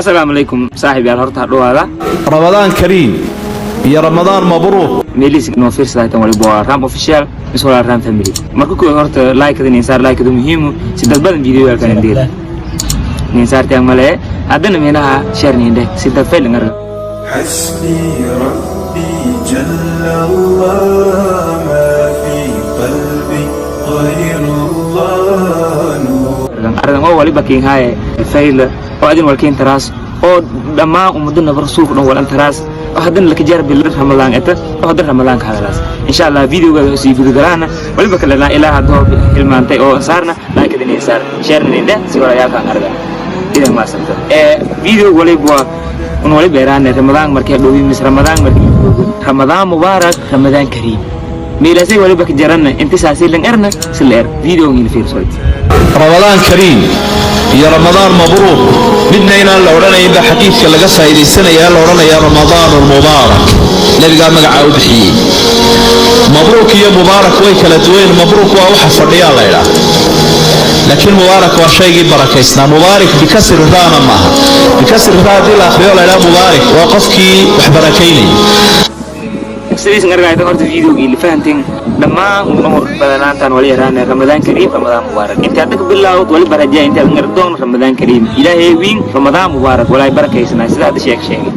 Asalaamu calaykum, saaxiib yaal. Horta ha dhawaada. Ramadaan kariim iyo Ramadaan mabruuq. Meelis noo fiirsadaytan waliba waa Ram Official mise walaa Ram Family. Marka kuwa horta like-ada ninsaar, like-ada muhiimu si dad badan video-yaalkan indeer ninsaartaan male. Haddana meelaha share nindhe si dad fayl ngar. حسبي ربي جل الله، ما في قلبي غير الله نور. Ardan oo waliba kiin haaye fayl oo adin walkiin taraas oo dhammaan ummadana rasuulka dhan walan taraas oo haddana laka jarbi Ramadaan eta oo haddana Ramadaan ka hadalaas. Insha Allah videoga sii gudagalaana waliba kale ilaa haddoo hilmaantay oo saarna like idin saar, share nindhe si walayaalkan arga idan maasanta. Ee video waliba waa un waliba eraane Ramadaan markay dhowi mis Ramadaan markay, Ramadaan mubaarak, Ramadaan kariim, meelasay waliba ka jaranna inta saasay lan erna si la er video ngin fiirsoy. Ramadaan kariim iyo Ramadaan mabruuq midna inaan la odhanayn baa xadiidka laga faa'iidaysanayaa. La odhanayaa Ramadaan mubaarak, nebigaa magacaa u bixiyey. Mabruuk iyo mubaarak way kala duwayn. Mabruuk waa waxa fadhiyaa la idhaa, laakiin mubaarak waa shaygii barakaysnaa. Mubaarik bikasri raana maaha. Bikasri raa haddii la akhriyo la idhaa mubaarik waa qofkii wax barakaynayay. Sidiis ngargaytan horta videogii la fahanteen dhammaan umar badanaantaan wali yaraane Ramadaan kariim, Ramadaan mubaarak. Inta hadda ka bilaawd wali barajaa intaad ngardoon Ramadaan kariim, Ilaahay wiin, Ramadaan mubaarak, walaay barakaysanaa sida hadda sheeg sheegay.